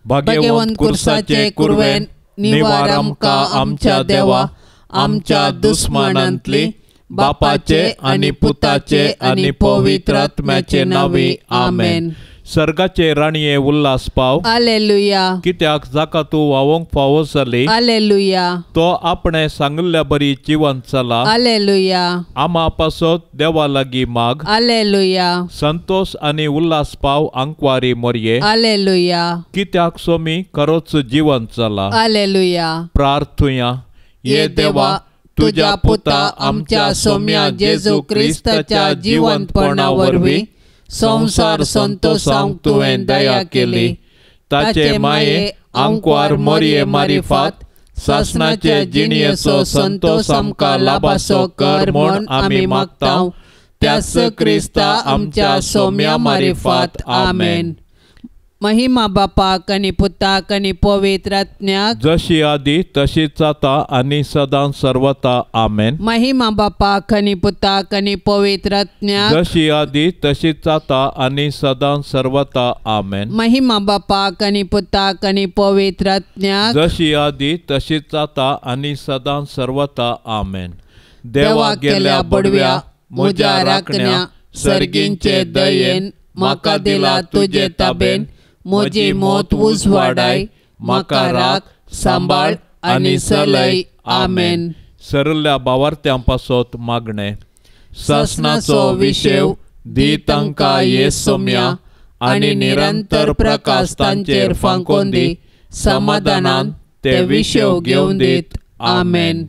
भाग्यवंत कुर्साचे कुरवेन निवार आमकां आमच्या देवा आमच्या दुस्मानांतली बापाचे आनी पुताचे आनी पवित्र आत्म्याचे नांवी आमेन. सर्गाचे राणये उल्हास पाव. हालेलुया. कित्याक जाका तूं व्हांवोंक फावो जाली. हालेलुया. तो आपणे सांगिल्ल्या बरी जिवंत जाला. हालेलुया. आमा पासत देवा लागीं माग. हालेलुया. संतोष आनी उल्हास पाव आंकवारी मोरये. हालेलुया. कित्याक सोमी खरोच जिवंत जाला. हालेलुया. प्रार्थुया. ये देवा तुज्या पुता आमच्या सोम्या जेजू क्रिस्ताच्या जिवंतपणा वरवीं संवसार संतोषांक तुवें दया केली. ताचे माये आंकवार मोरये मारिफात सासणाचे जिणयेचो संतोष आमकां लाभासो कर म्हूण आमी मागता त्याच क्रिस्ता आमच्या सोम्या मारिफात. आमेन. महिमा बापाक आनी पुताक आनी पवित्र आत्म्याक, जशी आदी तशीच आता आनी सदां सर्वता. आमेन. महिमा बापाक आनी पुताक आनी पवित्र आत्म्याक, जशी आदी तशीच आता आनी सदां सर्वता. आमेन. महिमा बापाक आनी पुताक आनी पवित्र आत्म्याक, जशी आदी तशीच आता आनी सदां सर्वता. आमेन. देवा गेल्या बडव्या म्हज्या राखण्या सर्गींचे दयेन म्हाका दिला तुजे ताबेन म्हजी मोत उजवाडाय म्हाका राख सांबाळ आनी चलय. आमेन. सरल्या बावार्थ्यां पासत मागणें. सासणाचो विशेव दी तांकां ये सोम्या आनी निरंतर प्रकाश तांचेर फांकोन दी समाधानान ते विशेव घेवन दीत. आमेन.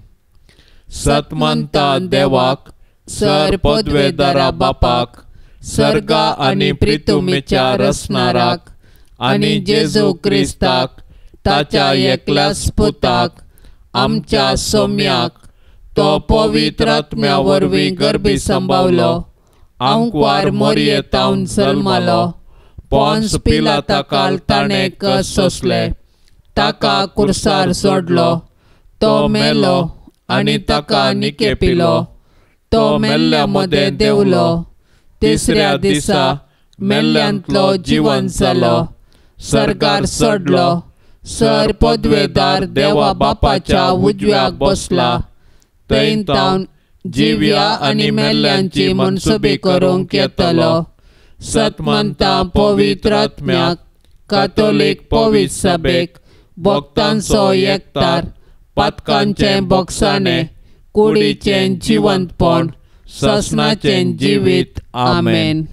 सतमंता देवाक सर पदवेदारा बापाक सर्गा आनी प्रितुमेच्या रसनाराक आनी जेजू क्रिस्ताक ताच्या एकल्याच पुताक आमच्या सोम्याक तो पवित्र आत्म्या वरवीं गर्भी सांबावलो आंकवार मोरये तावन जल्मालो पोन्स पिलाता ताणें कस सोंसले ताका कुर्सार सोडलो तो मेलो आनी ताका निकेपिलो तो मेल्ल्या मदें देंवलो तिसऱ्या दिसा मेल्ल्यांतलो जिवन जालो सर्गार चडलो सर पदवेदार देवा बापाच्या उजव्याक बसला थंय तावन जिव्या आनी मेल्ल्यांची मनसुबी करूंक येतलो. सतमंता पवित्र आत्म्याक कातोलीक पवित्र सभेक भक्तांचो एकतार पातकांचें बोगसाणें कुडीचें जिवंतपण सासणाचें जिवीत. आमेन.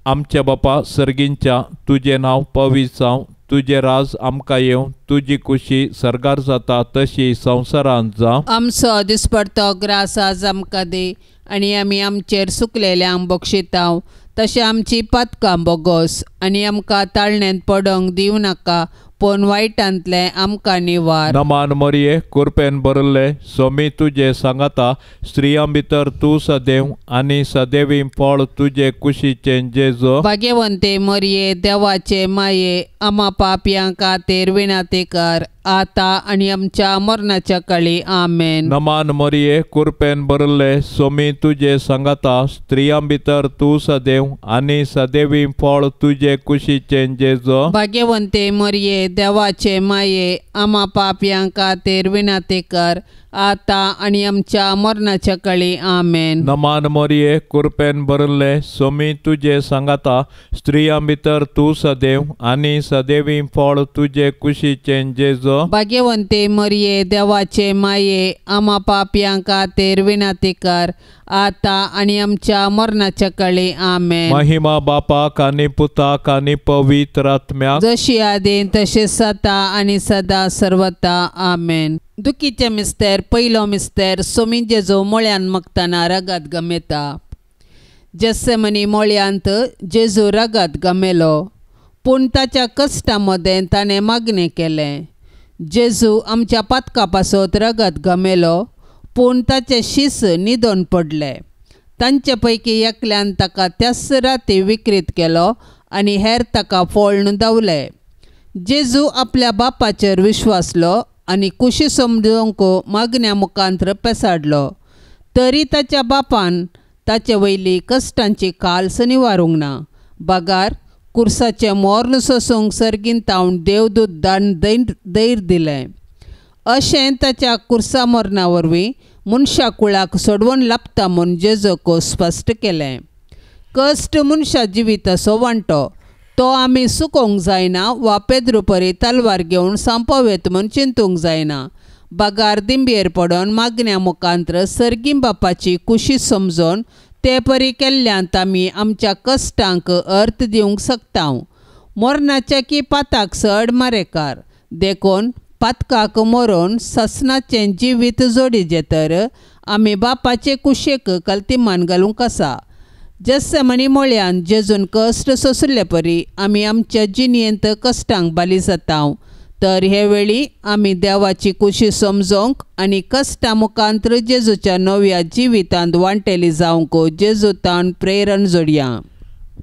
आमच्या बापा सर्गींच्या तुजें नांव पवित्र जावं तुजें राज आमकां येवं तुजी कुशी सर्गार जाता तशी संवसारांत जावं. आमचो दिसपडतो ग्रास आज आमकां दी आनी आमी आमचेर सुकलेल्यांक बक्षितांव तशें आमची पातकां बोगोस आनी आमकां ताळण्यांत पडोंक दिवं नाका पूण वायटांतलें आमकां निवार. नमान मरिये कुरपेन भरिल्ले सोमी तुजे सांगाता स्त्रियां भितर तूं सदैव आनी सदैवी फळ तुजे कुशीचें जेजू. भाग्यवंते मरिये देवाचे माये आमा पापयां खातीर विनाती कर आतां आनी आमच्या मरणाच्या काळी. आमेन. नमान मरिये कुरपेन भरिल्ले सोमी तुजे सांगाता स्त्रियां भितर तूं सदैव आनी सदैवी फळ तुजे कुशीचें जेजू. भाग्यवंते मरिये देवाचे माये आमा पापयां खातीर विनाती कर आतां आनी आमच्या मरणाच्या काळी. आमेन. नमान मरिये कुरपेन भरिल्ले सोमी तुजे सांगाता स्त्रियां भितर तूं सदैव आनी सदैवी फळ तुजे कुशीचें जेजू. भाग्यवंते मरिये देवाचे माये आमा पापयां खातीर विनाती कर आतां आनी आमच्या मरणाच्या काळी. आमेन. महिमा बापाक आनी पुताक आनी पवित्र आत्म्याक, जशी आदीं तशें सता आनी सदा सर्वता. आमेन. दुखीचे मिस्तेर पयलो मिस्तेर सोमी जेजू मोळ्यान मगतना रगत गमेता. जेसेमनी मोळ्यांत जेजू रगत गमेलो पूण ताच्या कश्टा मदें ताणें मागणें केलें. जेजू आमच्या पातका पासत रगत गमेलो पूण ताचे शीस न्हिदोन पडले. तांचे पैकी एकल्यान ताका त्याच राती विक्रीत केलो आनी हेर ताका फोळ्ण धांवले. जेजू आपल्या बापाचेर विश्वासलो आनी कुशी समजूंक मागण्या मुखांत्र पेसाडलो तरी ताच्या बापान ताचे वयली कश्टांची काल्स निवारूंक ना बगार कुर्साचें मोर्न सोसूंक सर्गीन तावन देवदूत दान धैर्य दिलें. अशें ताच्या कुर्सा मरणा वरवीं मनशा कुळाक सोडवण लाबता म्हूण जेजूक स्पश्ट केलें. कश्ट मनशा जिविताचो वांटो, तो आमी सुकोवंक जायना वा पेद्रू परी तलवार घेवन सांपोवेत म्हूण चिंतूंक जायना. बगार दिंबयेर पडोन मागण्या मुखांत्र सर्गी बापाची कुशी समजून ते परी केल्ल्यांत आमी आमच्या कश्टांक अर्थ दिवंक शकता. मरणाच्या की पाताक चड मारेकार, देखून पातकाक मरोन ससनाचें जिवीत जोडीचें तर आमी बापाचे कुशेक कल्तिमान घालूंक आसा. जेस्समनी मोळ्यान जेजून कश्ट सोंशिल्ले परी आमी आमच्या जिणेंत कश्टांक बाली जाता. तर हे वेळी आमी देवाची कुशी समजोवंक आनी कश्टां मुखांत्र जेजूच्या नव्या जिवितांत वांटेली जावंक जेजू तान प्रेरण जोडया.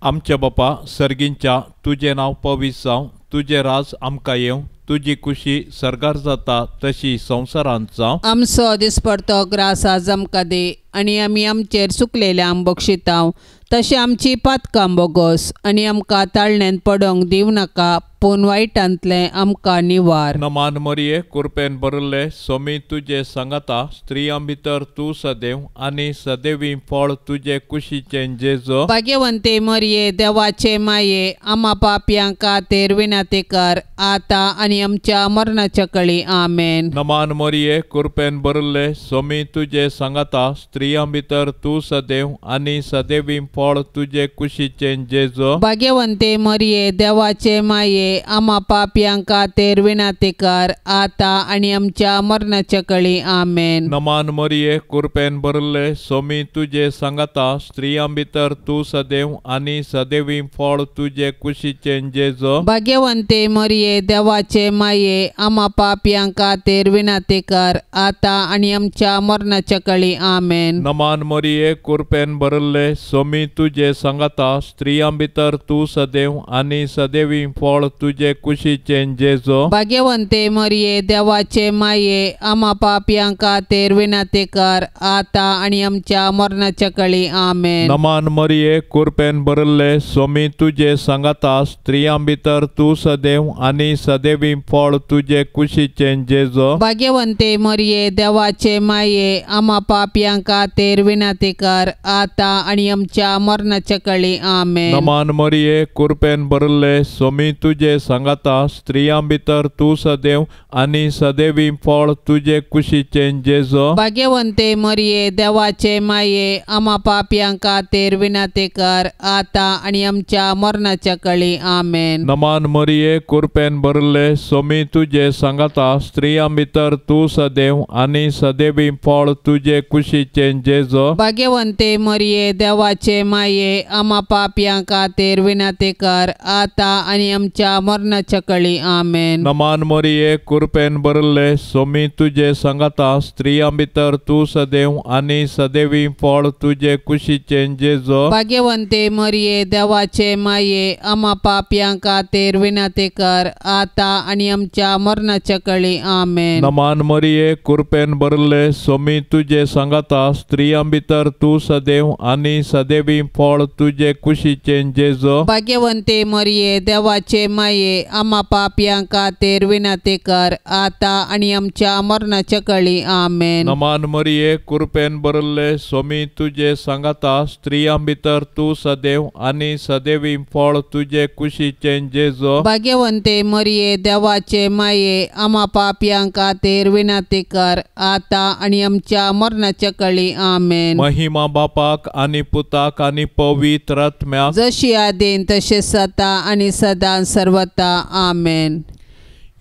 आमच्या बापा सर्गींच्या, तुजें नांव पवित्र जावं, तुजें राज आमकां येवं, तुजी कुशी सर्गार जाता तशी संवसारांत जावं. आमचो दिसपडतो ग्रास आज आमकां दी आनी आमी आमचेर चुकलेल्यांक बक्षितांव तशें आमची पातकां बोगोस आनी आमकां ताळण्यांत पडोंक दिवं नाका, पूण वायटांतलें आमकां निवार. नमान मरिये, कुरपेन भरिल्ले, सोमी तुजे सांगाता, स्त्रियां भितर तूं सदैव आनी सदैवी फळ तुजे कुशीचें जेजू. भाग्यवंते मरिये, देवाचे माये, आमा पापयां खातीर विनंती कर आतां आनी आमच्या मरणाच्या कळी. आमेन. नमान मरिये, कुरपेन भरिल्ले, सोमी तुजे सांगाता, स्त्रियां भितर तूं सदैव आनी सदैवी फळ तुजे कुशीचें जेजू. भाग्यवंते मरिये, देवाचे माये, आमा पापयां खातीर विनंती कर आतां आनी आमच्या मरणाच्या कळी. आमेन. नमान मरिये, कुरपेन भरिल्ले, सोमी तुजे सांगाता, स्त्रियां भितर तूं सदैव आनी सदैवी फळ तुजे कुशीचें जेजू. भाग्यवंते मरिये, देवाचे माये, आमा पापयां खातीर विनंती कर आतां आनी आमच्या मरणाच्या कळी. आमेन. नमान मरिये, कुरपेन भरिल्ले, सोमी तुजे सांगाता, स्त्रियां भितर तूं सदैव आनी सदैवी फळ तुजे कुशीचें जेजू. भाग्यवंते मरिये, देवाचे माये, आमा पापयां खातीर विनंती कर आतां आनी आमच्या मरणाच्या कळी. आमेन. नमान मरिये, कुरपेन भरिल्ले, सोमी तुजे सांगाता, स्त्रियां भितर तूं सदैव आनी सदैवी फळ तुजे कुशीचें जेजू. भाग्यवंते मरिये, देवाचे माये, आमा पापयां खातीर विनंती कर आतां आनी आमच्या मरणाच्या कळी. आमेन. नमान मरिये, कुरपेन भरिल्ले, सोमी तुजे सांगाता, स्त्रियां भितर तूं सदैव आनी सदैवी फळ तुजे कुशीचें जेजू. भाग्यवंते मरिये, देवाचे माये, आमा पापयां खातीर विनंती कर आतां आनी आमच्या मरणाच्या कळी. आमेन. नमान मरिये, कुरपेन भरिल्ले, सोमी तुजे सांगाता, स्त्रियां भितर तूं सदैव आनी सदैवी फळ तुजे कुशीचें जेजू. भाग्यवंते मरिये, देवाचे माये, आमा पापयां खातीर विनंती कर आतां आनी आमच्या मरणाच्या कळी. आमेन. नमान मरिये, कुरपेन भरिल्ले, सोमी तुजे सांगाता, स्त्रियां भितर तूं सदैव आनी सदैवी फळ तुजे कुशीचें जेजू. भाग्यवंते मरिये, देवाचे माये, आमा पापयां खातीर विनंती कर आतां आनी आमच्या मरणाच्या कळी. आमेन. नमान मरिये, कुरपेन भरिल्ले, सोमी तुजे सांगाता, स्त्रियां भितर तूं सदैव आनी सदैवी फळ तुजे कुशीचें जेजू. भाग्यवंते मरिये, देवाचे माये, आमा पापयां खातीर विनंती कर आतां आनी आमच्या मरणाच्या कळी. आमेन. नमान मरिये, कुरपेन भरिल्ले, सोमी तुजे सांगाता, स्त्रियां भितर तूं सदैव आनी सदैवी फळ तुजे कुशीचें जेजू. भाग्यवंते मरिये, देवाचे माये, आमा पापयां खातीर विनंती कर आतां आनी आमच्या मरणाच्या कळी. आमेन. महिमा बापाक आनी पुताक आनी पवित्र आत्म्याक, जशी आदीन तशें सदा आनी सदां सर्वता. आमेन.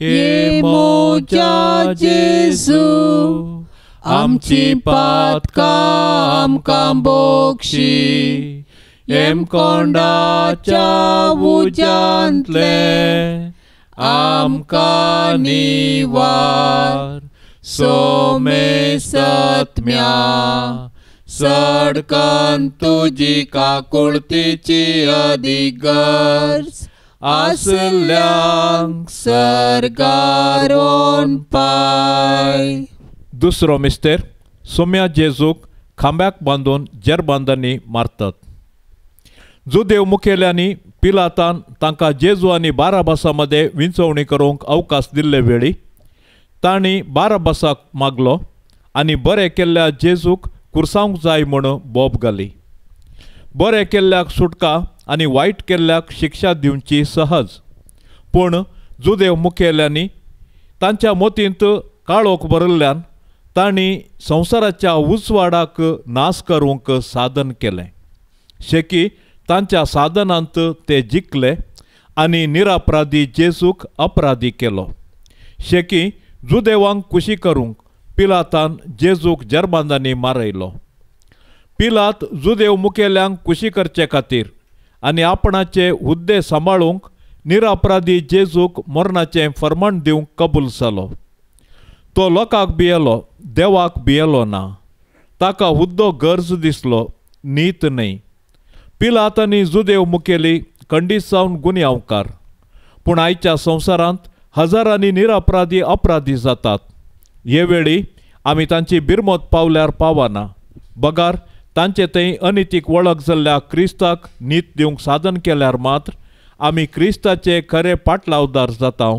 हे म्हज्या जेजू, आमची पातकां आमकां बोगशी, हेमकोंडाच्या उज्यांतले आमकां निवार, सोमे सत्म्या सडकन तुजी काकुळतीची अदीक गरज आसल्यांक सर्गार पाय. दुसरो मिस्तेर, सोम्या जेजूक खांब्याक बांदून जेरबांदांनी मारतात. जुदेव मुखेल्यांनी पिलातान तांकां जेजू आनी बाराबासा मदें विंचवणी करूंक अवकाश दिल्ले वेळी तांणी बाराबासाक मागलो आनी बरें केल्ल्या जेजूक कुर्सावंक जाय म्हूण बोब घाली. बरें केल्ल्याक सुटका आनी वायट केल्ल्याक शिक्षा दिवची सहज. पूण जुदेव मुखेल्यांनी तांच्या मतींत काळोख भरिल्ल्यान तांणी संवसाराच्या उजवाडाक नाश करूंक साधन केलें. शेकी तांच्या साधनांत ते जिखले आनी निरापराधी जेजूक अपराधी केलो. शेकी जुदेवांक खुशी करूंक पिलातान जेजूक जर्मांदांनी मारयलो. पिलात जुदेव मुखेल्यांक खुशी करचे खातीर आनी आपणाचे हुद्दे सांबाळूंक निरापराधी जेजूक मरणाचें फर्माण दिवंक कबूल जालो. तो लोकांक भियेलो, देवाक भियेलो ना. ताका हुद्दो गरज दिसलो, नीत न्हय. पिलात आनी जुदेव मुखेली खंडीत जावन गुन्यांवकार. पूण आयच्या संवसारांत हजारांनी निरापराधी अपराधी जातात. हे वेळी आमी तांची बिरमत पावल्यार पावना. बगार तांचे थंय अनितीक वळख जाल्ल्या क्रिस्ताक नीत दिवंक साधन केल्यार मात्र आमी क्रिस्ताचे खरे पाटलावदार जाता,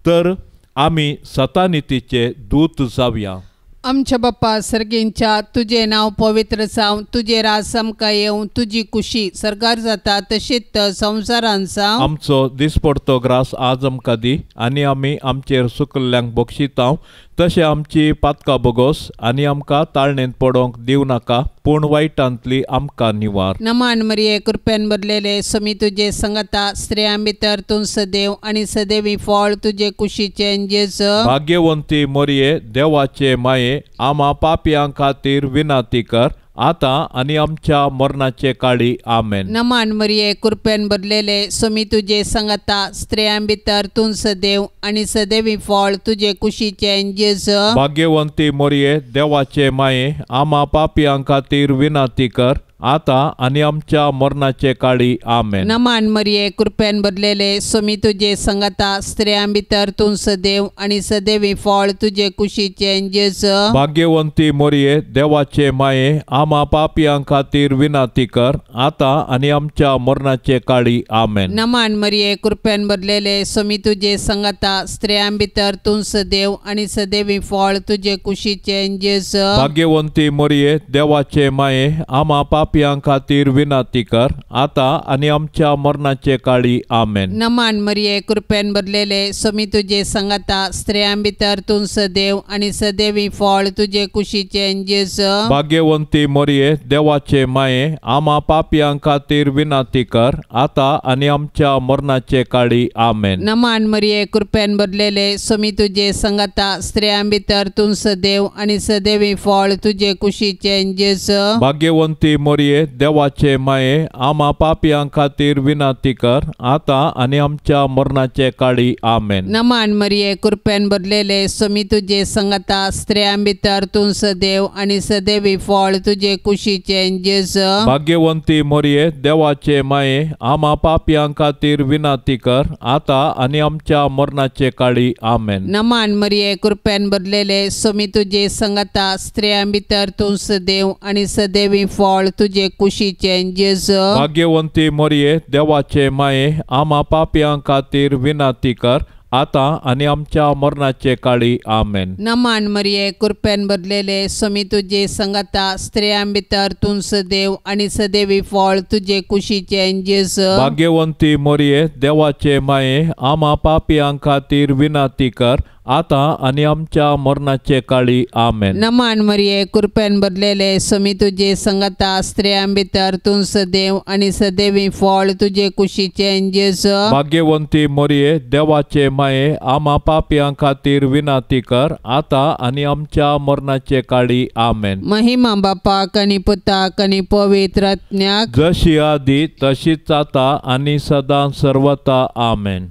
तर आमी सतानितीचे दूत जावया. आमच्या बाप्पा सर्गींच्या, तुजें नांव पवित्र जावं, तुजें राज आमकां येवं, तुजी कुशी सरकार जाता तशीच संवसारान जावं. आमचो दिसपडतो ग्रास आज आमकां दी आनी आमी आमचेर सुकल्ल्यांक बक्षितांव तशें आमची पातकां बोगोस आनी आमकां ताळणेंत पडोवंक दिवं नाका, पूण वायटांतली आमकां निवार. नमान मरिये, कृपेन भरलेले, समी तुजे संगता, स्त्रियां भितर तूं सदैव आनी सदैवी फळ तुजे कुशीचें जेजू. भाग्यवंती मरिये, देवाचे माये, आमा पापयां खातीर विनंती कर आतां आनी आमच्या मरणाचे काळी. आमेन. नमान मरिये, कृपेन भरलेले, समी तुजे संगता, स्त्रियां भितर तूं सदैव आनी सदैवी फळ तुजे कुशीचें जेजू. भाग्यवंती मरिये, देवाचे माये, आमा पापयां खातीर विनंती कर आतां आनी आमच्या मरणाचे काळी. आमेन. नमान मरिये, कृपेन भरलेले, समी तुजे संगता, स्त्रियां भितर तूं सदैव आनी सदैवी फळ तुजे कुशीचें जेजू. भाग्यवंती मरिये, देवाचे माये, आमा पापयां खातीर विनंती कर आतां आनी आमच्या मरणाचे काळी. आमेन. नमान मरिये, कृपेन भरलेले, समी तुजे संगता, स्त्रियां भितर तूं सदैव आनी सदैवी फळ तुजे कुशीचें जेजू. भाग्यवंती मरिये, देवाचे माये, आमा पापयां खातीर विनंती कर आतां आनी आमच्या मरणाचे काळी. आमेन. नमान मरिये, कृपेन भरलेले, समी तुजे संगता, स्त्रियां भितर तूं सदैव आनी सदैवी फळ तुजे कुशीचें जेजू. भाग्यवंती मरिये, देवाचे माये, आमा पापयां खातीर विनंती कर आतां आनी आमच्या मरणाचे काळी. आमेन. नमान मरिये, कृपेन भरलेले, समी तुजे संगता, स्त्रियां भितर तूं सदैव आनी सदैवी फळ तुजे कुशीचें जेजू. भाग्यवंती मरिये, देवाचे माये, आमा पापयां खातीर विनंती कर आतां आनी आमच्या मरणाचे काळी. आमेन. नमान मरिये, कृपेन भरलेले, समी तुजे संगता, स्त्रियां भितर तूं सदैव आनी सदैवी फळ तुजे कुशीचें जेजू. भाग्यवंती मरिये, देवाचे माये, आमा पापयां खातीर विनंती कर आतां आनी आमच्या मरणाचे काळी. आमेन. नमान मरिये, कृपेन भरलेले, समी तुजे संगता, स्त्रियां भितर तूं सदैव आनी सदैवी फळ तुजे कुशीचें जेजू. भाग्यवंती मरिये, देवाचे माये, आमा पापयां खातीर विनंती कर आतां आनी आमच्या मरणाचे काळी. आमेन. नमान मरिये, कृपेन भरलेले, समी तुजे संगता, स्त्रियां भितर तूं सदैव आनी सदैवी फळ तुजे कुशीचें जेजू. भाग्यवंती मरिये, देवाचे माये, आमा पापयां खातीर विनंती कर आतां आनी आमच्या मरणाचे काळी. आमेन. नमान मरिये, कृपेन भरलेले, समी तुजे संगता, स्त्रियां भितर तूं सदैव आनी सदैवी फळ तुजे कुशीचें जेजू. भाग्यवंती मरिये, देवाचे माये, आमा पापयां खातीर विनंती कर आतां आनी आमच्या मरणाचे काळी. आमेन. महिमा बापाक आनी पुताक आनी पवित्र आत्म्याक, जशी आदी तशीच आतां आनी सदां सर्वता. आमेन.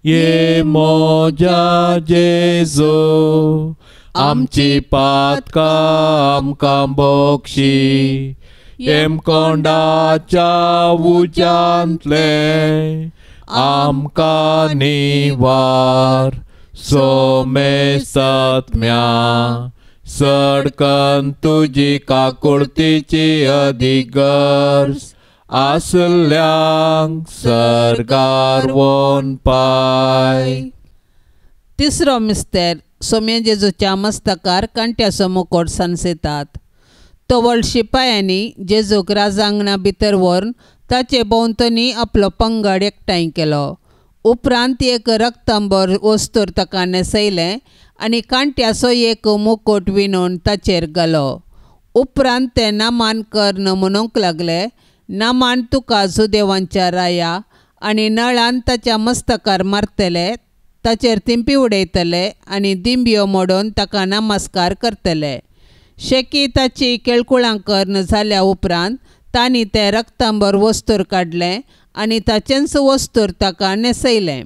ये मोजा जेजू, आमची पातकां आमकां बक्षी, येमकोंडाच्या उज्यांतले आमकां निवार, सोमेस्तात्म्या सडकन तुजी काकुळतीची अधिक गरज आसल्यांक सर्गार वोन पाय. तिसरो मिस्तेर सोम्या जेजूच्या मस्तकार कांट्याचो मुकोट सांसयतात. तवळ शिपायांनी जेजूक राजांगणा भितर व्हरून ताचे भोंवतणी आपलो पंगड एकठांय केलो. उपरांत एक रक्तंबर वस्तूर ताका न्हेसयलें आनी कांट्याचो एक मुकोट विणून ताचेर घालो. उपरांत ते नामान कर्ण म्हणूंक लागले, नामान तुका जुदेवांच्या राया, आनी नळान ताच्या मस्तकार मारतले, ताचेर तिंपी उडयतले आनी दिंब्यो मोडून ताका नमस्कार करतले. शेकी ताची केळकुळां कर्ण जाल्या उपरांत तांणी तें रक्तंबर वस्तूर काडलें आनी ताचेंच वस्तूर ताका न्हेसयलें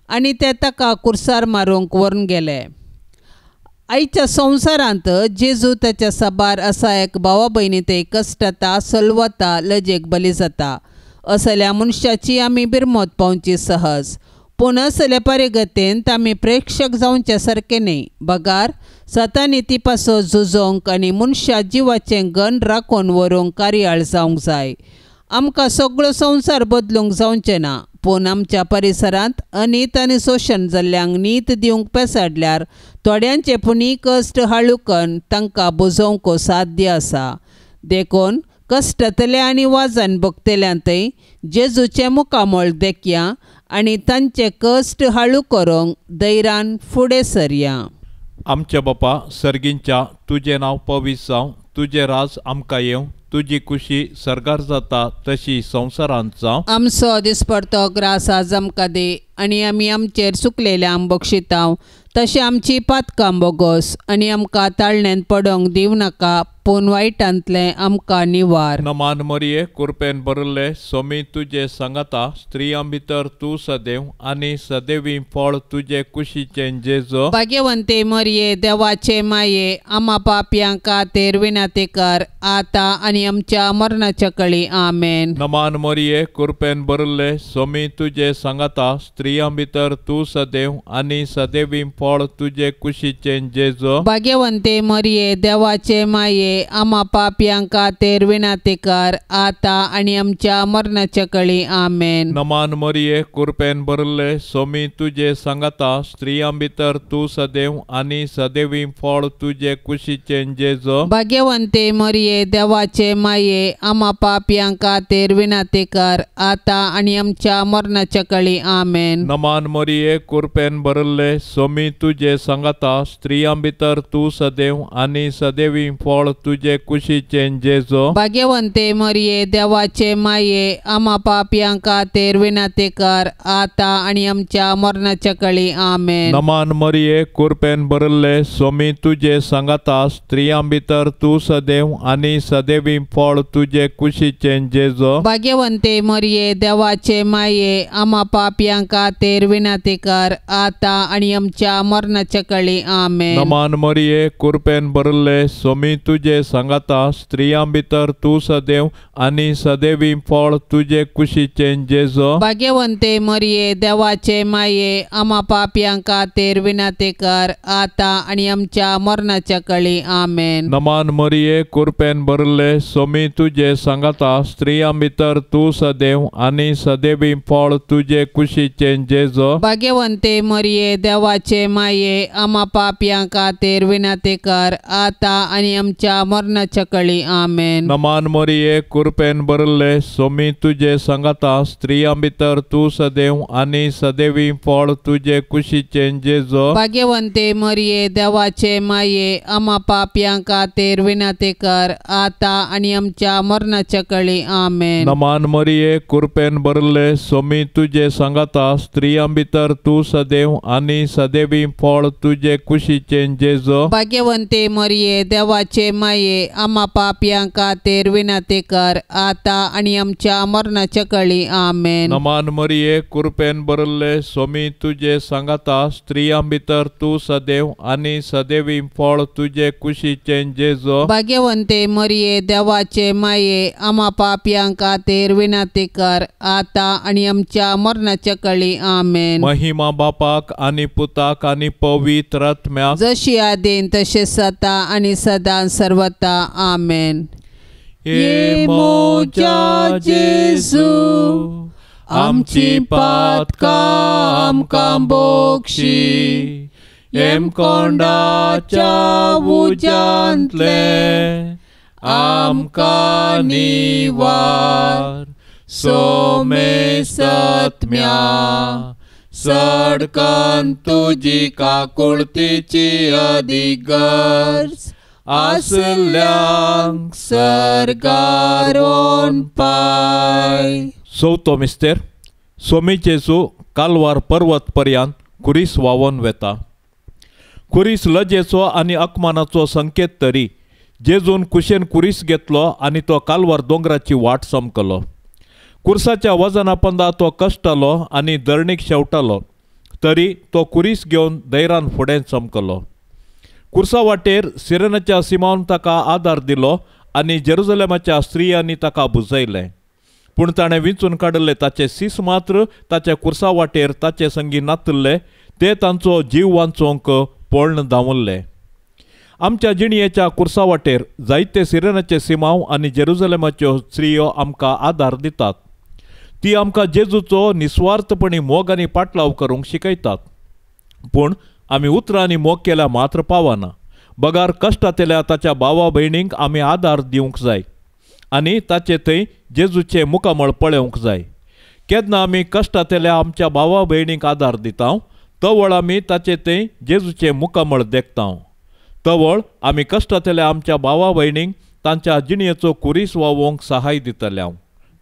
आनी ते ताका कुर्सार मारूंक व्हरून गेले. आयच्या संवसारांत जेजू ताच्या साबार असा एक भावा भयणी ते कश्टता, सलवता, लजेक बली जाता. असल्या मनशाची आमी बिरमत पावची सहज, पूण असले परिगतेन आमी प्रेक्षक जावचे सारकें न्हय, बगार सतानी ती पासो झुजोवंक आनी मनशा जिवाचें गण राखून व्हरूंक कार्याळ जावंक जाय. आमकां सगळो संवसार बदलूंक जावचें ना, पूण आमच्या परिसरांत अनीत आनी शोशण जाल्ल्यांक नीत दिवंक पेसाडल्यार थोड्यांचे पुणी कश्ट हाळूकन तांकां बुजोवंक साध्य आसा. देखून कश्टतले आनी वाजन भोगतल्यांतय जेजूचें मुखामळ देखया आनी तांचे कश्ट हाळू करूंक धैर्यान फुडें सरया. आमच्या बापा सर्गींच्या, तुजें नांव पवित्र जावं, तुजें राज आमकां येवं, तुजी खुशी सर्गार जाता तशी संवसारांत जावं. आमचो दिसपडतो ग्रास आज आमकां दी आनी आमी आमचेर चुकलेल्यांक बक्षितांव तशें आमची पातकां बोगोस आनी आमकां ताळण्यांत पडोंक दिवं नाका, पूण वायटांतलें आमकां निवार. नमान मरिये, कुरपेन भरिल्ले, सोमी तुजे सांगाता, स्त्रियां भितर तूं सदैव आनी सदैवी फळ तुजे कुशीचें जेजो. भाग्यवंते मरिये, देवाचे माये, आमा पापयां खातीर विनंती कर आतां आनी आमच्या मरणाच्या कळी. आमेन. नमान मरिये, कुरपेन भरिल्ले, सोमी तुजे सांगाता, स्त्रियां भितर तूं सदैव आनी सदैवी फळ तुजे कुशीचें जेजो. भाग्यवंते मरिये, देवाचे माये, आमा पापयां खातीर विनंती कर आतां आनी आमच्या मरणाच्या कळी. आमेन. नमान मरिये, कुरपेन भरिल्ले, सोमी तुजे सांगाता, स्त्रियां भितर तूं सदैव आनी सदैवी फळ तुजे कुशीचें जेजो. भाग्यवंते मरिये, देवाचे माये, आमा पापयां खातीर विनंती कर आतां आनी आमच्या मरणाच्या कळी. आमेन. नमान मरिये, कुरपेन भरिल्ले, सोमी तुजे सांगाता, स्त्रियां भितर तूं सदैव आनी सदैवी फळ तुजे कुशीचें जेजो. भाग्यवंते मरिये, देवाचे माये, आमा पापयां खातीर विनंती कर आतां आनी आमच्या मरणाच्या कळी. आमेन. नमान मरिये, कुरपेन भरिल्ले, सोमी तुजे सांगाता, स्त्रियां भितर तूं सदैव आनी सदैवी फळ तुजे कुशीचें जेजो. भाग्यवंते मरिये, देवाचे माये, आमा पापयां खातीर विनंती कर आतां आनी आमच्या मरणाच्या कळी. आमेन. नमान मरिये, कुरपेन भरिल्ले, सोमी तुजे सांगाता, स्त्रियां भितर तूं सदैव आनी सदैवी फळ तुजे कुशीचें जेजो. भाग्यवंते मरिये, देवाचे माये, आमा पापयां खातीर विनंती कर आतां आनी आमच्या मरणाच्या कळी. आमेन. नमान मरिये, कुरपेन भरिल्ले, सोमी तुजे सांगाता, स्त्रियां भितर तूं सदैव आनी सदैवी फळ तुजे कुशीचें जेजो. भाग्यवंते मरिये, देवाचे माये, आमा पापयां खातीर विनंती कर आतां आनी आमच्या मरणाच्या कळी. आमेन. नमान मरिये, कुरपेन भरिल्ले, सोमी तुजे सांगाता, स्त्रियां भितर तूं सदैव आनी सदैवी फळ तुजे कुशीचें जेजो. भाग्यवंते मरिये, देवाचे माये, आमा पापयां खातीर विनंती कर आतां आनी आमच्या मरणाच्या कळी. आमेन. नमान मरिये, कुरपेन भरिल्ले, सोमी तुजे सांगाता, स्त्रियां भितर तूं सदैव आनी सदैवी फळ तुजे कुशीचें जेजो. भाग्यवंते मरिये, देवाचे माये, आमा पापयां खातीर विनंती कर आतां आनी आमच्या मरणाच्या कळी. आमेन. नमान मरिये, कुरपेन भरिल्ले, सोमी तुजे सांगाता, स्त्रियां भितर तूं सदैव आनी सदैवी फळ तुजे कुशीचें जेजो. भाग्यवंते मरिये, देवाचे माये, आमा पापयां खातीर विनंती कर आतां आनी आमच्या मरणाच्या कळी. आमेन. महिमा बापाक आनी पुताक आनी पवित्र आत्म्याक, जशी आदीन तशें सता आनी सदां सर्वता. आमेन. हे म्हज्या जेजू आमची पातकां आमकां बोगशी हेमकोंडाच्या उज्यांतले आमकां निवार सोमेसत्म्या सडकन तुजी काकुळतीची अदीक गरज आसल्यांक सर्गार व्हरून पाय. चवथो मिस्तेर सोमी जेजू कालवार पर्वत पर्यंत कुरीस व्हांवोन वेता. कुरीस लजेचो आनी अपमानाचो संकेत तरी जेजून कुशेन कुरीस घेतलो आनी तो कालवार दोंगराची वाट चमकलो. कुर्साच्या वजना पंदा तो कश्टालो आनी धरणीक शेवटालो तरी तो कुरीस घेवन धैरान फुडें चमकलो. कुर्सा वाटेर सिरेनाच्या सिमावन ताका आदार दिलो आनी जेरुजलेमाच्या स्त्रियांनी ताका बुजयलें. पूण ताणें विंचून काडिल्ले ताचे सीस मात्र ताच्या कुर्सा वाटेर ताचे संगी नातिल्ले ते तांचो जीव वांचोवंक पळण धांवल्ले. आमच्या जिणयेच्या कुर्सा वाटेर जायते सिरेनाचे सिमांव आनी जेरुजलेमाच्यो स्त्रियो आमकां आदार दितात. ती आमकां जेजूचो निस्वार्थपणी मोग आनी पाटलाव करूंक शिकयतात. पूण आमी उतरांनी मोग केल्या मात्र पावना बगार कश्टांतल्या ताच्या भावा भयणींक आमी आदार दिवंक जाय आनी ताचे थंय जेजूचें मुखामळ पळोवंक जाय. केन्ना आमी कश्टांतल्या आमच्या भावा भयणींक आदार दिता तवळ आमी ताचे थंय जेजूचें मुखामळ देखता. तवळ आमी कश्टांतल्या आमच्या भावा भयणींक तांच्या जिणयेचो कुरीस व्हांवोवंक सहाय दितले.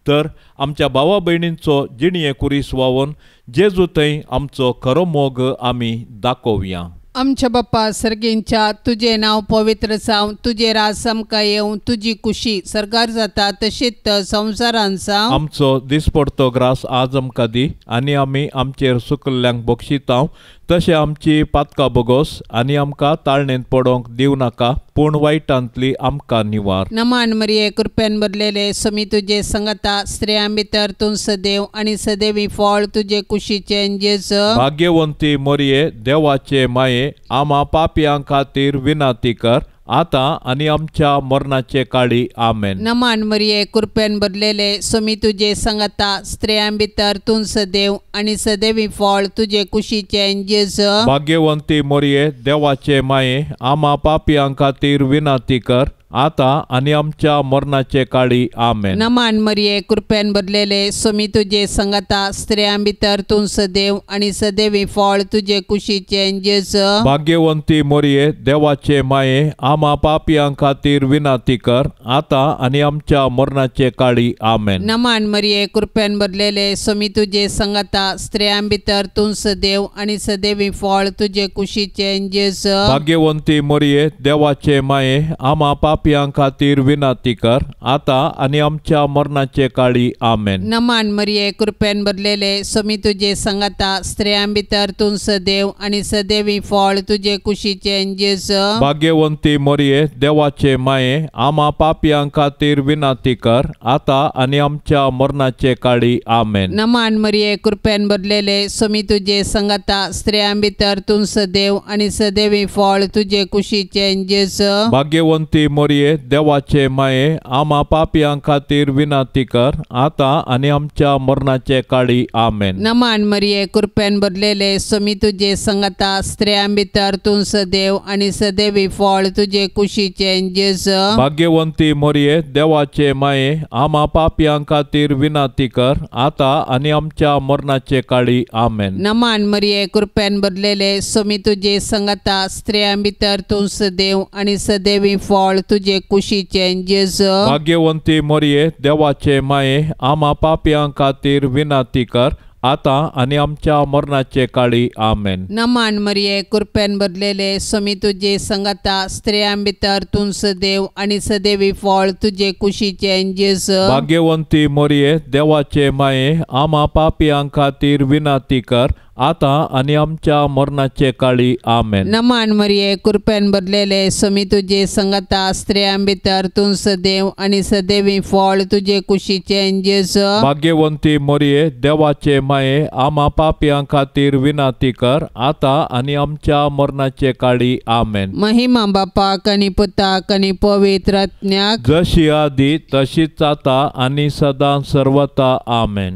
तर आमच्या भावा भयणींचो जिणये कुरीस व्हांवोवन जेजू थंय आमचो खरो मोग आमी दाखोवया. आमच्या बाप्पा सर्गेंच्या तुजें नांव पवित्र जावं, तुजें राज आमकां येवं, तुजी कुशी सर्गार जाता तशीच संवसारान जावं. आमचो दिसपडतो ग्रास आज आमकां दी आनी आमी आमचेर सुकल्ल्यांक बक्षितांव तशें आमची पातकां बोगोस आनी आमकां ताळणेंत पडोवंक दिवं नाका पूण वायटांतली आमकां निवार. नमान मरिये कृपेन भरलेले समी तुजे संगता स्त्रियां भितर तूं सदैव आनी सदैवी फळ तुजे कुशीचें जेजू. भाग्यवंती मरिये देवाचे माये आमा पापयां खातीर विनंती कर आतां आनी आमच्या मरणाचे काळी. आमेन. नमान मरिये कृपेन भरलेले समी तुजे संगता स्त्रियां भितर तूं सदैव आनी सदैवी फळ तुजे कुशीचें जेजू. भाग्यवंती मरिये देवाचे माये आमा पापयां खातीर विनंती कर आतां आनी आमच्या मरणाचे काळी. आमेन. नमान मरिये कृपेन भरलेले समी तुजे संगता स्त्रियां भितर तूं सदैव आनी सदैवी फळ तुजे कुशीचें जेजू. भाग्यवंती मरिये देवाचे माये आमा पापयां खातीर विनंती कर आतां आनी आमच्या मरणाचे काळी. आमेन. नमान मरिये कृपेन भरलेले समी तुजे संगता स्त्रियां भितर तूं सदैव आनी सदैवी फळ तुजे कुशीचें जेजू. भाग्यवंती मरिये देवाचे माये आमा पापयां खातीर विनंती कर आतां आनी आमच्या मरणाचे काळी. आमेन. नमान मरिये कृपेन भरलेले समी तुजे संगता स्त्रियां भितर तूं सदैव आनी सदैवी फळ तुजे कुशीचें जेजू. भाग्यवंती मरिये देवाचे माये आमा पापयां खातीर विनंती कर आतां आनी आमच्या मरणाचे काळी. आमेन. नमान मरिये कृपेन भरलेले समी तुजे संगता स्त्रियां भितर तूं सदैव आनी सदैवी फळ तुजे कुशीचें जेजू. भाग्यवंती मरिये देवाचे माये आमा पापयां खातीर विनंती कर आतां आनी आमच्या मरणाचे काळी. आमेन. नमान मरिये कृपेन भरलेले समी तुजे संगता स्त्रियां भितर तूं सदैव आनी सदैवी फळ तुजे कुशीचें जेजू. भाग्यवंती मरिये देवाचे माये आमा पापयां खातीर विनंती कर आतां आनी आमच्या मरणाचे काळी. आमेन. नमान मरिये कृपेन भरलेले समी तुजे संगता स्त्रियां भितर तूं सदैव आनी सदैवी फळ तुजे कुशीचें जेजू. भाग्यवंती मरिये देवाचे माये आमा पापयां खातीर विनंती कर आतां आनी आमच्या मरणाचे काळी. आमेन. नमान मरिये कृपेन भरलेले समी तुजे संगता स्त्रियां भितर तूं सदैव आनी सदैवी फळ तुजे कुशीचें जेजू. भाग्यवंती मरिये देवाचे माये आमा पापयां खातीर विनंती कर आतां आनी आमच्या मरणाचे काळी. आमेन. नमान मरिये, कृपेन भरलेले, स्वामी तुजे संगता, स्त्रियां भितर तूं सदैव आनी सदैवी फळ तुजे कुशीचें जेजू. भाग्यवंती मरिये, देवाचे माये, आमा पापयां खातीर विनंती कर, आतां आनी आमच्या मरणाचे काळी. आमेन. महिमा बापाक आनी पुताक आनी पवित्र आत्म्याक, जशी आदी तशीच आतां आनी सदां सर्वता. आमेन.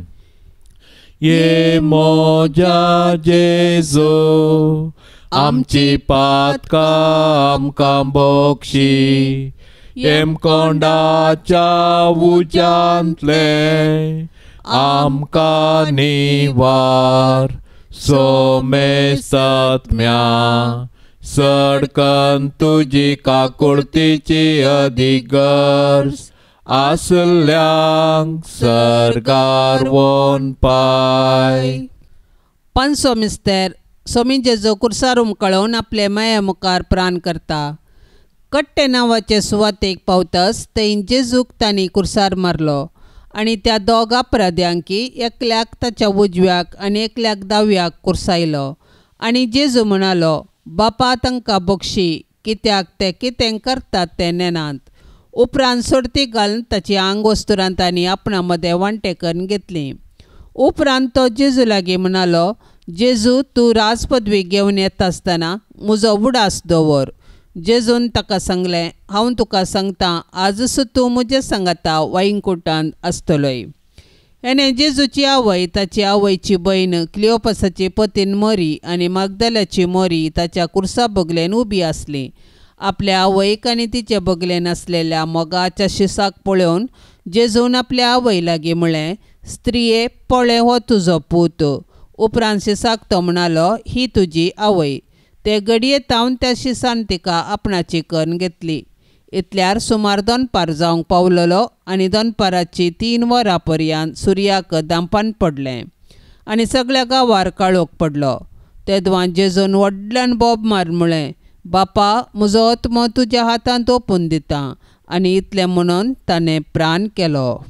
ये मोजा जेजू, आमची पातकां आमकां बक्षी, येमकोंडाच्या उज्यांतले आमकां निवार, सोमेस्तात्म्या सडकन तुजी काकुळतीची अदीक गरज आसल्यांक सर्गार वोन पाय. पांचसो मिस्तेर. सोमी जेजू कुर्सार उमकळोवन आपले माया मुखार प्राण करता. कट्टे नांवाचे सुवातेक पावतच थंय जेजूक तांणी कुर्सार मारलो आनी त्या दोग अपराध्यांकी एकल्याक ताच्या उजव्याक आनी एकल्याक दाव्याक कुर्सायलो. आनी जेजू म्हणालो, बापा तांकां बक्षी, कित्याक ते कितें करतात ते नेनात. उपरांत सोडती घालून ताची आंगवस्तुरां तांणी आपणा मदें वांटे करून घेतली. उपरांत तो जेजू लागीं म्हणालो, जेजू तूं राजपदवी घेवन येता आसतना म्हजो उडास दवर. जेजून ताका सांगलें, हांव तुका सांगता, आजच तूं म्हजे सांगाता वायंकुटांत आसतलोय. हेणे जेजूची आवय, ताची आवयची भयण क्लियोपासाची पतीन मोरी आनी मागदाल्याची मोरी ताच्या कुर्सा बगलेन उबी आसली. आपल्या आवयक आनी तिचे बगलेन आसलेल्या मोगाच्या शिसाक पळोवन जेजून आपल्या आवय लागीं म्हळें, स्त्रिये पळय हो तुजो पूत. उपरांत शिसाक तो म्हणालो, ही तुजी आवय. ते घडये तावन त्या शिसान तिका आपणाची करून घेतली. इतल्यार सुमार दनपार जावंक पावलेलो आनी दनपाराची 3 वरां पर्यंत सुर्याक दांपान पडलें आनी सगळ्या गांवार काळोख पडलो. तेदवां जेजून व्हडल्यान बोब मार म्हळें, बापा म्हजो आत्मो तुज्या हातांत ओंपून दिता. आनी इतलें म्हणून ताणें प्राण केलो.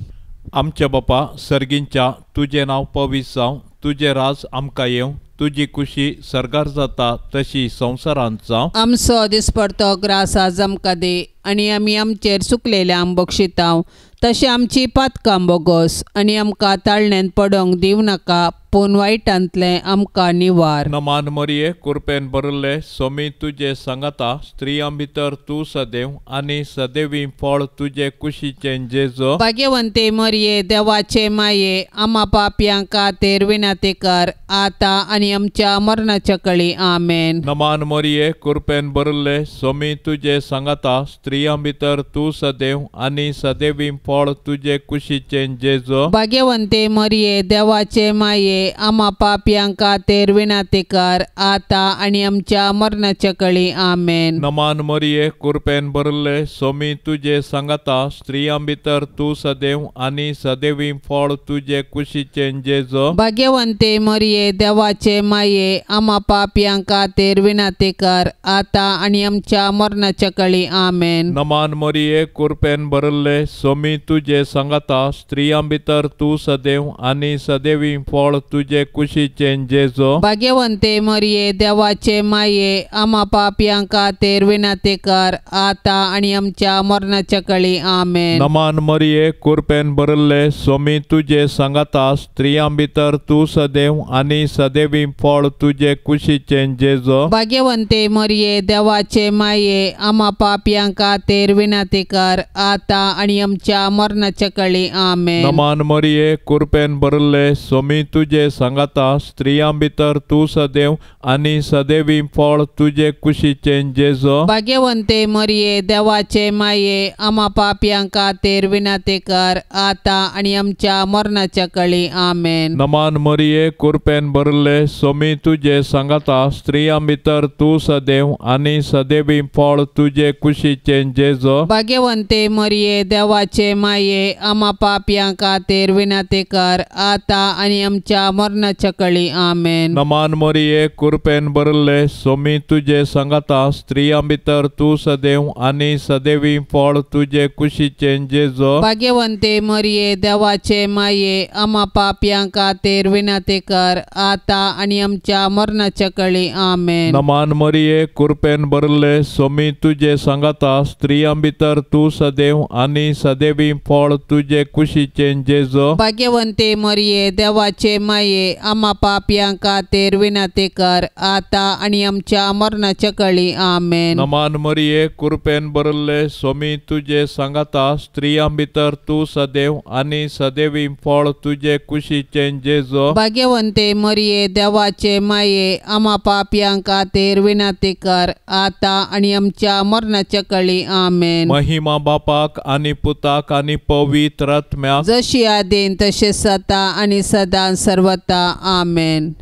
आमच्या बापा सर्गींच्या, तुजें नांव पवित्र जावं, तुजें राज आमकां येवं, तुजी कुशी सर्गार जाता तशी संवसारांत जावं. आमचो दिसपडतो ग्रास आज आमकां दी आनी आमी आमचेर चुकलेल्यांक बक्षितांव तशें आमची पातकां बोगोस आनी आमकां ताळण्यांत पडोंक दिवं नाका, पूण वायटांतलें आमकां निवार. नमान मरिये, कृपेन भरिल्ले, स्वामी तुजे सांगाता, स्त्रियां भितर तूं सदैव आनी सदैवी फळ तुजे कुशीचें जेजू. भाग्यवंते मरिये, देवाचे माये, आमा पापयां खातीर विनंती कर, आतां आनी आमच्या मरणाच्या कळी. आमेन. नमान मरिये, कृपेन भरिल्ले, स्वामी तुजे सांगाता, स्त्रियां भितर तूं सदैव आनी सदैवी फळ तुजे कुशीचें जेजू. भाग्यवंते मरिये, देवाचे माये, आमा पापयां खातीर विनंती कर, आतां आनी आमच्या मरणाच्या कळी. आमेन. नमान मरिये, कृपेन भरिल्ले, स्वामी तुजे सांगाता, स्त्रियां भितर तूं सदैव आनी सदैवी फळ तुजे कुशीचें जेजू. भाग्यवंते मरिये, देवाचे माये, आमा पापयां खातीर विनंती कर, आतां आनी आमच्या मरणाच्या कळी. आमेन. नमान मरिये, कृपेन भरिल्ले, स्वामी तुजे सांगाता, स्त्रियां भितर तूं सदैव आनी सदैवी फळ तुजे कुशीचें जेजू. भाग्यवंते मरिये, देवाचे माये, आमा पापयां खातीर विनंती कर, आतां आनी आमच्या मरणाच्या कळी. आमेन. नमान मरिये, कृपेन भरिल्ले, स्वामी तुजे सांगाता, स्त्रियां भितर तूं सदैव आनी सदैवी फळ तुजे कुशीचें जेजू. भाग्यवंते मरिये, देवाचे माये, आमा पापयां खातीर विनंती कर, आतां आनी आमच्या मरणाच्या कळी. आमेन. नमान मरिये, कृपेन भरिल्ले, स्वामी तुजे सांगाता, स्त्रियां भितर तूं सदैव आनी सदैवी फळ तुजे कुशीचें जेजू. भाग्यवंते मरिये, देवाचे माये, आमा पापयां खातीर विनंती कर, आतां आनी आमच्या मरणाच्या कळी. आमेन. नमान मरिये, कृपेन भरिल्ले, स्वामी तुजे सांगाता, स्त्रियां भितर तूं सदैव आनी सदैवी फळ तुजे कुशीचें जेजू. भाग्यवंते मरिये, देवाचे माये, आमा पापयां खातीर विनंती कर, आतां आनी आमच्या मरणाच्या कळी. आमेन. नमान मरिये, कृपेन भरले, सोमी तुजे सांगाता, स्त्रियां भितर तूं सदैव आनी सदैवी फळ तुजे कुशीचें जेजो. भाग्यवंते मरिये, देवाचे माये, आमा पापयां खातीर विनंती कर, आतां आनी आमच्या मरणाच्या कळी. आमेन. नमान मरिये, कृपेन भरले, सोमी तुजे सांगाता, स्त्रियां भितर तूं सदैव आनी सदैवी फळ तुजे कुशीचें जेजो. भाग्यवंते मरिये, देवाचे माये, आमा पापयां खातीर विनंती कर, आतां आनी आमच्या मरणाच्या कळी. आमेन. नमान मरिये, कृपेन भरले, सोमी तुजे सांगाता, स्त्रियां भितर तूं सदैव आनी सदैवी फळ तुजे कुशीचें जेजो. भाग्यवंते मरिये, देवाचे माये, आमा पापयां खातीर विनंती कर, आतां आनी आमच्या मरणाच्या कळी. आमेन. महिमा बापाक आनी पुताक आनी पवित्र आत्म्याक, जशी आदीन तशें सदा आनी सदां सर्वता. आमेन.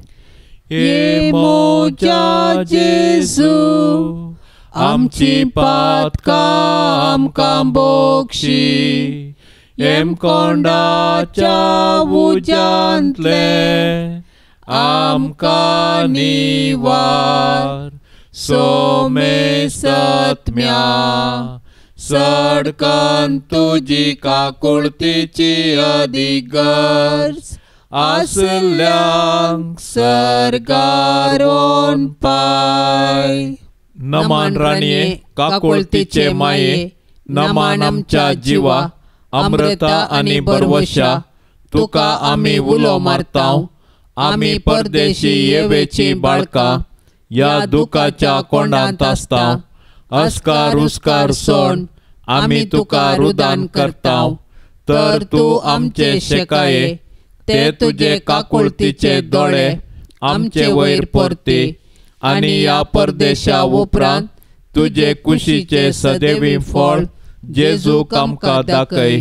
हे म्हज्या जेजू, आमची पातकां आमकां बोगशी, हेमकोंडाच्या उज्यांतले आमकां निवार, सोमेसत्म्या सडकन तुजी काकुळतीची अदीक गरज आसल्यांक सर्गार पाय. नमान राणये, काकुळतीचे माये, नमान आमच्या जिवा, अमृता आनी बरवशा, तुका आमी उलो मारतांव, आमी परदेशी येवेची बाळकां, ह्या दुखाच्या कोंडांत आसता, अस्कार उस्कार सोड आमी तुका रुदान करतांव, तर तूं आमचे शेकाये, ते तुजे काकुळतीचे दोळे आमचे वयर परती, आनी ह्या परदेशा उपरांत तुजे कुशीचे सदैवी फळ जेजूक आमकां दाखय.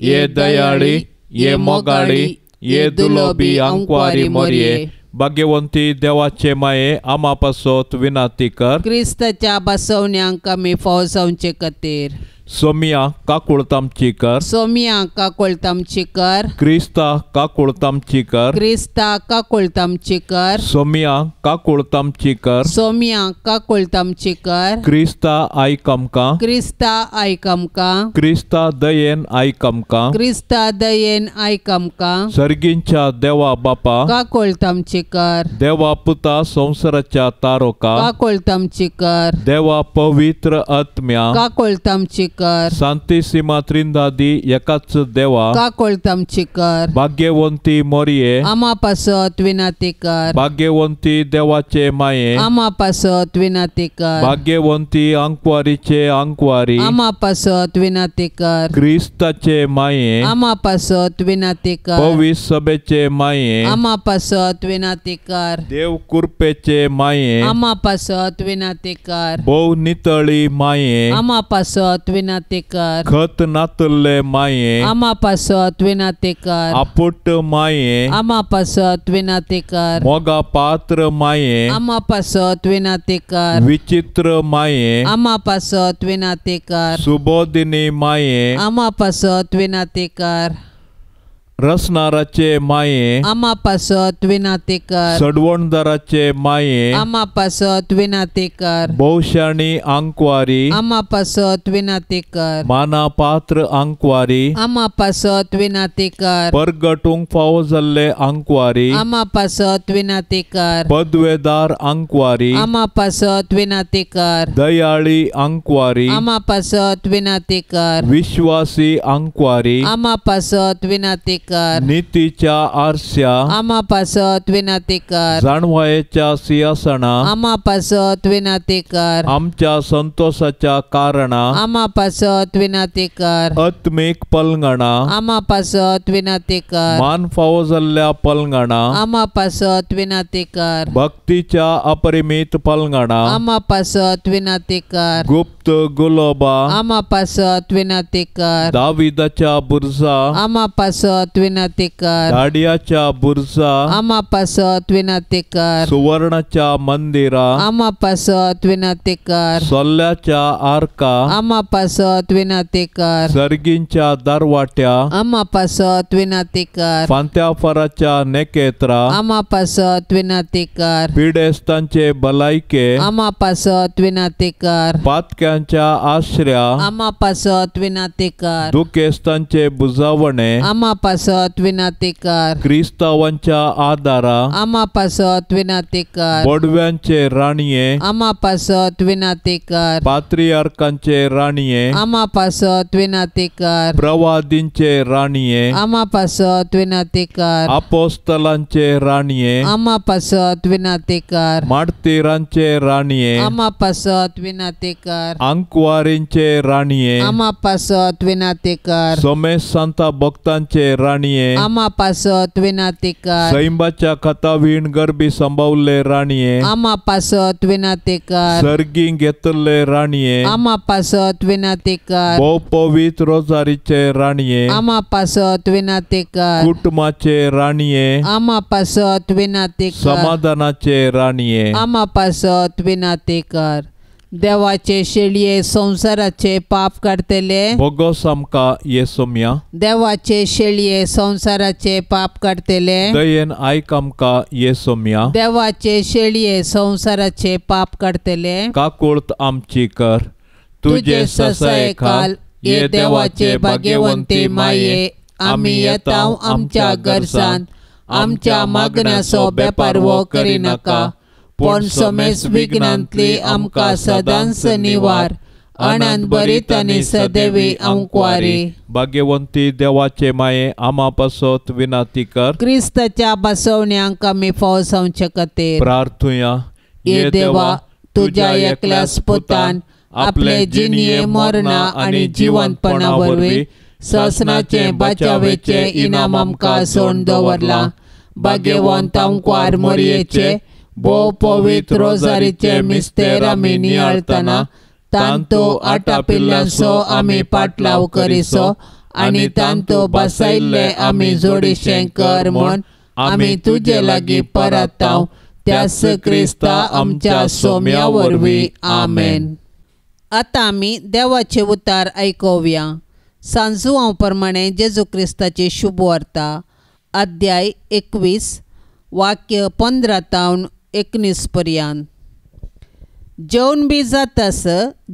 ये दयाळी, ये मोगाळी, ये दुलोबी आंकवारी मोरये, भाग्यवंती देवाचे माये, आमा पासत विनंती कर. क्रिस्ताच्या बसवण्यांक आमी फाव जावचे खातीर. सोमिया काकुळतामची कर. सोमिया काकुळतामची कर. क्रिस्ता काकुळतामची कर. क्रिस्ता काकुळतामची कर. सोमिया काकुळतामची कर. सोमिया काकुळतामची कर. क्रिस्ता आयक आमकां. क्रिस्ता आयक आमकां. क्रिस्ता दयेन आयक आमकां. क्रिस्ता दयेन आयक आमकां. सर्गींच्या देवा बापा काकुळतामची कर. देवा पुता संवसाराच्या तारोका काकुळतामची कर. देवा पवित्र आत्म्या काकुळतामची कर. सांतिसिमा त्रिंदादी एकाच देवा काकुळतामची कर. भाग्यवंती मोरये आमा पासत विनंती कर. भाग्यवंती देवाचे माये आमा पासत विनंती कर. भाग्यवंती आंकवारीचे आंकवारी आमा पासत विनंती कर. क्रिस्ताचे माये आमा पासत विनंती कर. पवित्र सभेचे माये आमा पासत विनंती कर. देव कृपेचे माये आमा पासत विनंती कर. भोव नितळी माये आमा पासत विनंती कर. खत नातल्ले माये आमा पासत विनंती कर. आपुट माये आमा पासत विनंती कर. मोगा पात्र माये आमा पासत विनंती कर. विचित्र माये आमा पासत विनंती कर. सुबोधिनी माये आमा पासत विनंती कर. रसनाराचे माये आमा पासत विनंती कर. सडवणदाराचे माये आमा पासत विनंती कर. भोवशाणी आंकवारी आमा पासत विनंती कर. माना पात्र आंकवारी आमा पासत विनंती कर. परगटूंक फावो जाल्ले आंकवारी आमा पासत विनंती कर. पदवेदार आंकवारी आमा पासत विनंती कर. दयाळी आंकवारी आमा पासत विनंती कर. विश्वासी आंकवारी आमा पासत विनंती कर. नितीच्या आरस्या आमा पासत विनंती कर. जाणवायेच्या सिंहासना आमा पासत विनंती कर. आमच्या संतोषाच्या कारणा आमा पासत विनंती कर. आत्मीक पलंगणा आमा पासत विनंती कर. मान फावो जाल्ल्या पलंगणा आमा पासत विनंती कर. भक्तीच्या अपरिमित पलंगणा आमा पासत विनंती कर. गुप्त गुलोबा आमा पासत विनंती कर. दाविदाच्या बुरजा आमा पासत पासत विनंती कर. दाडियाच्या बुर्जा आमा पासत विनंती कर. सुवर्णाच्या मंदिरा आमा पासत विनंती कर. सोल्ल्याच्या आर्का आमा पासत विनंती कर. सर्गींच्या दरवाट्या आमा पासत विनंती कर. फांत्याफराच्या नेकेत्रा आमा पासत विनंती कर. पिडेस्तांचे भलायके आमा पासत विनंती कर. पातक्यांच्या आश्र्या आमा पासत विनंती कर. दुखेस्तांचे बुजावणे आमा पासत विनंती कर. क्रिस्तावांच्या आदारा आमा पासत विनंती कर. बोडव्यांचे राणये आमा पासत विनंती कर. पात्रियार्कांचे राणये आमा पासत विनंती कर. प्रवादींचे राणये आमा पासत विनंती कर. अपोस्तलांचे राणये आमा पासत विनंती कर. मार्तीरांचे राणये आमा पासत विनंती कर. अंकवारींचे राणये आमा पासत विनंती कर. सोमेश सांता भक्तांचे राणये आमा पासत विनंती कर. सैंबाच्या कथावीण गर्भी संभावले राणये आमा पासत विनंती कर. सर्गी घेतले राणये आमा पासत विनंती कर. भोव पवित्र रोजारीचे राणये आमा पासत विनंती कर. कुटुंबाचे राणये आमा पासत विनंती कर. समाधानाचे राणये आमा पासत विनंती कर. देवाचे शेळये संवसाराचे पाप काडटले भोगोस आमकां येसोम्या. देवाचे शेळये संवसाराचे पाप काडटले दयेन आयक आमकां येसोम्या. देवाचे शेळये संवसाराचे पाप काडटले काकुळत आमची कर. तुजे ससायखाल ये देवाचे भाग्यवंती माये आमी येता आमच्या गरजान आमच्या मागण्याचो बेपारवो करिनाका पूण समेस विघ्नांतली आमकां सदांच निवार. आनंद बरीत आनी सदैवी आंकवारी. भाग्यवंती देवाचे माये आमा पासत विनंती कर. क्रिस्ताच्या बसवण्यांक आमी फाव जावचे खातीर प्रार्थुया. ये देवा तुज्या एकल्याच पुतान आपले जिणये मरणा आनी जिवंतपणा वरवीं ससनाचे बचावेचे इनाम आमकां सोडून दवरलां. भाग्यवंत आंकवार मोरयेचे भोव पवित्र रोजारीचे मिस्तेर आमी नियाळतना तांतो आटापिल्ल्यांचो आमी पाटलाव करिसो आनी तांतो बसायल्ले आमी जोडीशें कर म्हूण आमी तुजे लागीं परताव त्याच क्रिस्ता आमच्या सोम्या वरवीं. आमेन. आतां आमी देवाचे उतार आयकोवया. सांजुआंव प्रमाणे जेजू क्रिस्ताची शुभवार्ता अध्याय 21 वाक्य 15 तावन 19 पर्यंत. जेवण बी जातास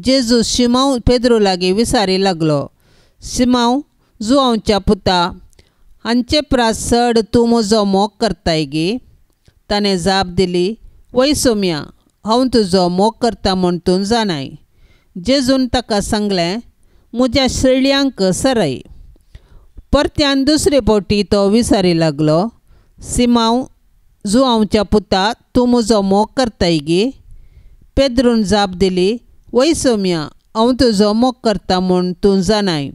जेजू शिमांव पेद्रू लागीं विसारी लागलो. शिमांव जुआंवच्या पुता हांचे प्रास चड तूं म्हजो मोग करताय गी? ताणें जाप दिली, वय सोम्या, हांव तुजो मोग करता म्हूण तूं जाणाय. जेजून ताका सांगलें, म्हज्या शेळयांक सरय. परत्यान दुसरे फावटी तो विसारी लागलो, सिमांव जुआंवच्या पुता तूं म्हजो मोग करताय गी? पेद्रून जाप दिली, वय सोम्या, हांव तुजो मोग करता म्हूण तूं जाणाय.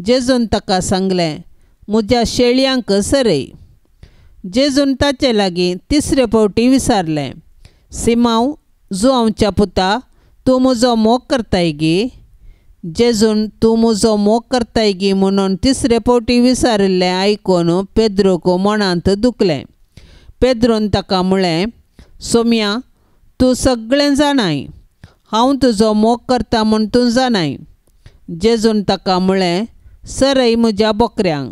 जेजून ताका सांगलें, म्हज्या शेळयांक सरय. जेजून ताचे लागीं तिसरे फावटी विचारलें, सिमांव जुआंवच्या पुता तूं म्हजो मोग करताय गी? जेजून तूं म्हजो मोग करताय गी म्हणून तिसरे फावटी विचारिल्लें आयकून पेद्रूक मनांत दुखलें. पेद्रून ताका म्हळें, सोम्या तूं सगळें जाणाय, हांव तुजो मोग करता म्हूण तूं जाणाय. जेजून ताका म्हळें, सरय म्हज्या बोकऱ्यांक.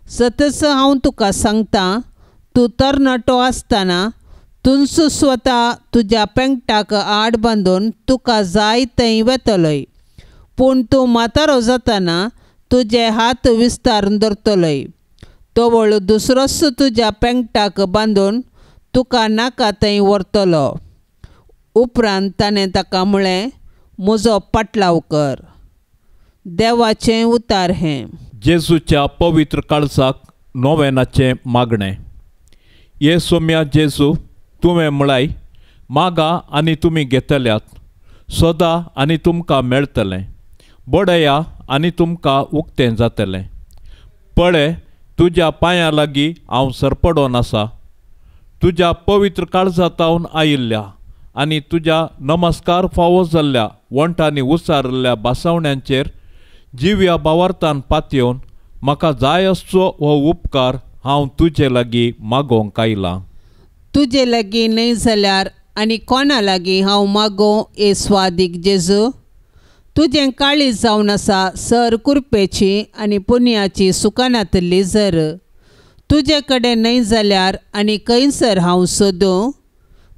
सतच हांव तुका सांगता, तूं तरणाटो आसतना तूंच स्वता तुज्या पेंगटाक आड बांदून तुका जाय थंय वेतलोय, पूण तूं म्हातारो जातना तुजे हात विस्तारून धरतलोय, तवळ दुसरोच तुज्या पेंगटाक बांदून तुका नाका थंय व्हरतलो. उपरांत ताणें ताका म्हळें, म्हजो पाटलाव कर. देवाचें उतार हें. जेजूच्या पवित्र काळजाक नोवेनाचें मागणें. ये सोम्या जेजू, तुवें म्हळाय, मागा आनी तुमी घेतल्यात, सोदा आनी तुमकां मेळटलें, बडया आनी तुमकां उक्तें जातलें. पळय, तुज्या पांयां लागीं हांव सरपडोन आसा, तुज्या पवित्र काळजातावन आयिल्ल्या आनी तुज्या नमस्कार फावो जाल्ल्या वंठांनी उचारिल्ल्या बासावण्यांचेर जिव्या भावार्थान पातयेवन म्हाका जाय आसचो हो उपकार हांव तुजे लागीं मागोवंक आयलां. तुजे लागीं न्हय जाल्यार आनी कोणा लागीं हांव मागों ए स्वादीक जेजू? तुजें काळीज जावन आसा सर कुरपेची आनी पुनयाची सुकानातली जर. तुजे कडेन न्हय जाल्यार आनी खंयसर हांव सोदूं?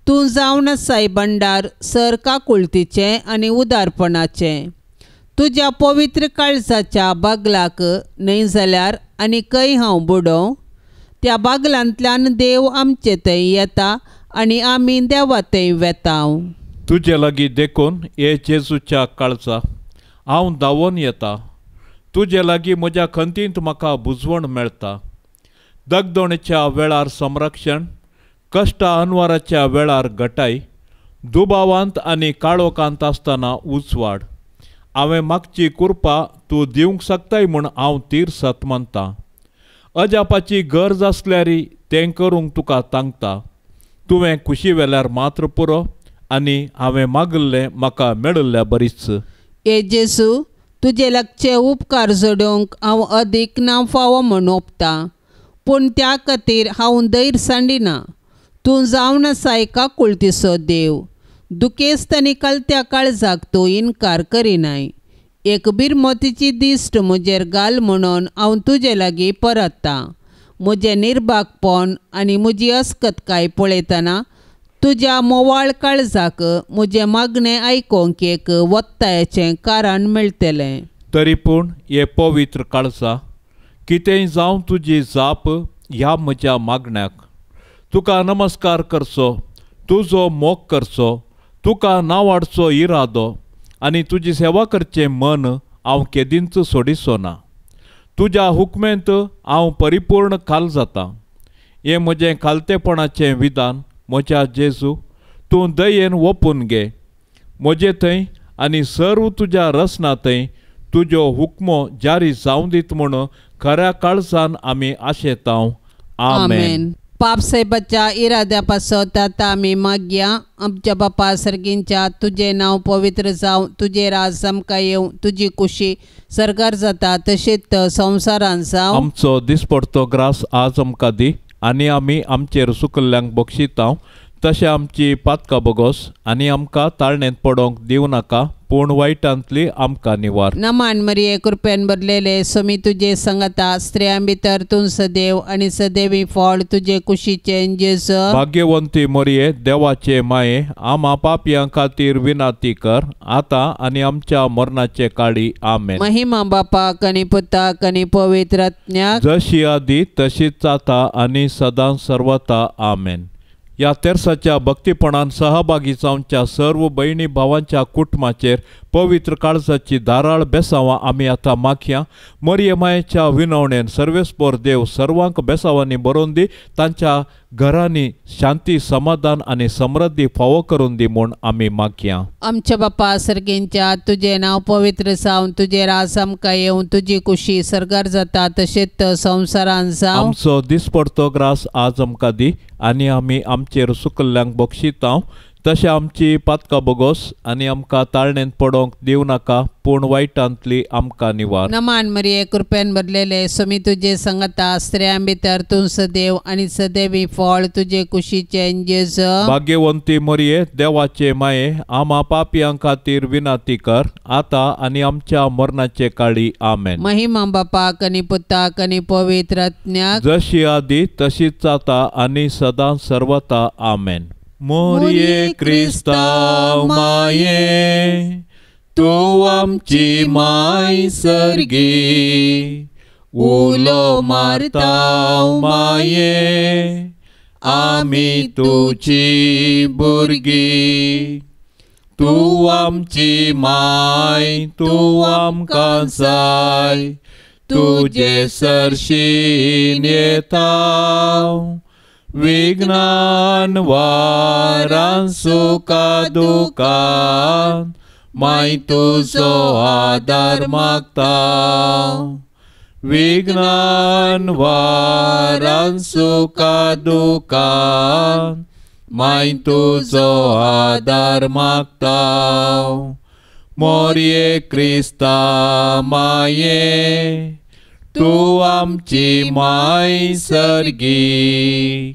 तूं जावन आसाय भंडार सर काकुळतीचें आनी उदारपणाचें. तुज्या पवित्र काळजाच्या बागलाक न्हय जाल्यार आनी खंय हांव बुडोवं? त्या बागलांतल्यान देव आमचे थंय येता आनी आमी देवा थंय वेता. तुजे लागीं देखून हे जेजूच्या काळजा हांव धांवून येता. तुजे लागीं म्हज्या खंतींत म्हाका बुजवण मेळटा. दगदोणेच्या वेळार संरक्षण, कश्टा अनवाराच्या वेळार घटाय, दुबावांत आनी काळोखांत आसतना उजवाड. हांवें मागची कुरपा तूं दिवंक शकताय म्हूण हांव तीर सत मानता. अजापाची गरज आसल्यारय तें करूंक तुका तांकता. तुवें खुशी वेल्यार मात्र पुरो आनी हांवें मागिल्लें म्हाका मेळिल्ल्या बरीच. ए जेजू, तुजे लागचे उपकार जोडूंक हांव अदीक ना फावो म्हूण ओपतां, पूण त्या खातीर हांव धैर्य सांडिना. तूं जावन आसाय काकुळतीचो देव. दुखेस्त आनी कलत्या काळजाक तूं इनकार करिनाय. एक बिरमतीची दिश्ट म्हजेर घाल म्हणून हांव तुजे लागीं परततां. म्हजें निर्भागपण आनी म्हजी अस्कतकाय पळयतना तुज्या मोवाळ काळजाक म्हजें मागणें आयकोंक एक वत्तायेचें कारण मेळटलें. तरी पूण हे पवित्र काळजा, कितेंय जावं तुजी जाप ह्या म्हज्या मागण्याक. तुका नमस्कार करचो, तुजो मोग करचो, तुका नांवाडचो इरादो आनी तुजी सेवा करचें मन हांव केदींच सोडिचो ना. तुज्या हुकमेंत हांव परिपूर्ण खाल जाता. हें म्हजें खालतेपणाचें विधान म्हज्या जेजू, तूं दयेन ओपून घे. म्हजे थंय आनी सर्व तुज्या रसना थंय तुज्यो हुकमो जारी जावं दीत म्हूण खऱ्या काळजान आमी आशेतांव. आमेन. पाप साहेबाच्या इराद्या पासत आतां आमी मागया. आमच्या बापा सर्गींच्या, तुजें नांव पवित्र जावं, तुजें राज आमकां येवं, तुजी कुशी सरकार जाता तशीच संवसारान जावं. आमचो दिसपडतो ग्रास आज आमकां दी आनी आमी आमचेर सुकल्ल्यांक बक्षितांव तशें आमची पातकां बोगोस आनी आमकां ताळणेंत पडोवंक दिवं नाका, पूण वायटांतली आमकां निवार. नमान मरिये, कृपेन भरलेले, स्वामी तुजे संगता, स्त्रियां भितर तूं सदैव आनी सदैवी फळ तुजे कुशीचें जेजू. भाग्यवंती मरिये, देवाचे माये, आमा पापयां खातीर विनाती कर आतां आनी आमच्या मरणाचे काळी. आमेन. महिमा बापाक आनी पुताक आनी पवित्र आत्म्याक, जशी आदी तशीच आतां आनी सदां सर्वता. आमेन. ह्या तेर्साच्या भक्तीपणान सहभागी जावच्या सर्व भयणी भावांच्या कुटुंबाचेर पवित्र काळजाची धाराळ बेसांवां आमी आतां मागया. मरिये मायेच्या विनवणेन सर्वेस्पोर देव सर्वांक बेसांवांनी बरोवन दी, तांच्या घरांनी शांती समाधान आनी समृद्धी फावो करून दी म्हूण आमी मागया. आमच्या बापा सर्गींच्या, तुजें नांव पवित्र जावं, तुजें राज आमकां येवं, तुजी कुशी सर्गार जाता तशेंच संवसारान जावं. आमचो दिसपडतो ग्रास आज आमकां दी आनी आमी आमचेर सुकल्ल्यांक बक्षितांव तशें आमची पातकां बोगोस आनी आमकां ताळणेंत पडोवंक दिवं नाका, पूण वायटांतली आमकां निवार. नमान मरिये, कृपेन भरलेले, स्वामी तुजे संगता, स्त्रियां भितर तूं सदैव आनी सदैवी फळ तुजे कुशीचें जेजू. भाग्यवंती मरिये, देवाचे माये, आमा पापयां खातीर विनाती कर आतां आनी आमच्या मरणाचे काळी. आमेन. महिमा बापाक आनी पुताक आनी पवित्र आत्म्याक, जशी आदी तशीच आतां आनी सदां सर्वता. आमेन. मोरये क्रिस्तांव माये, तूं आमची माय सर्गी, उलो मारता माये, आमी तुजी भुरगीं. तूं आमची माय, तूं आमकां जाय, तुजे सरशीन येता. विघ्नान वारान सुखा दुखान माय तुजो आदार मागता. विघ्नान वारान सुखा दुखान माय तुजो आदार मागता. मोरये क्रिस्ता माये, तूं आमची माय सर्गी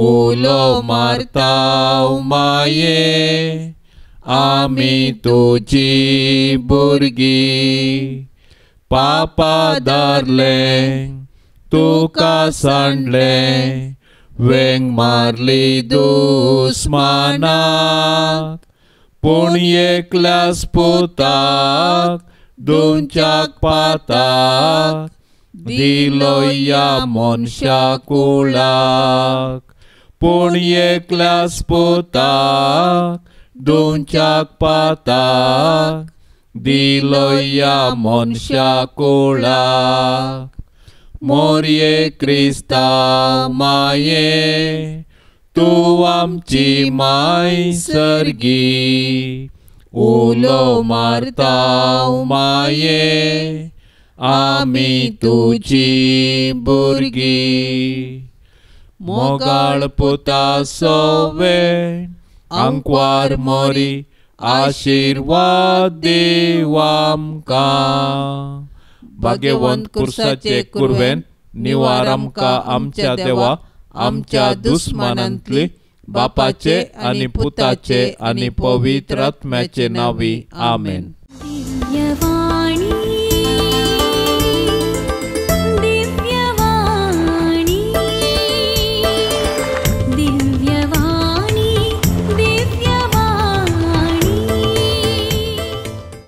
उलो मारता माये आमी तुजी भुरगीं पापा धरलें तुका सांडलें वेंग मारली दुस्मानाक पूण एकल्याच पुताक दोनच्याक पाताक दिलो ह्या मनशा कुळाक पूण एकल्याच पुताक दोनच्याक पाताक दिलो ह्या मनशा कुळाक मोरये क्रिस्तांव माये तूं आमची माय सर्गी उलो मारता माये आमी तुजी भुरगीं मोगाळ पुता सोवे आंकवार मोरी आशिर्वाद दीव आमकां भाग्यवंत कुर्साचे कुरवेन निवार आमकां आमच्या देवा आमच्या दुस्मानांतली बापाचे आनी पुताचे आनी पवित्र आत्म्याचे नांवी आमेन.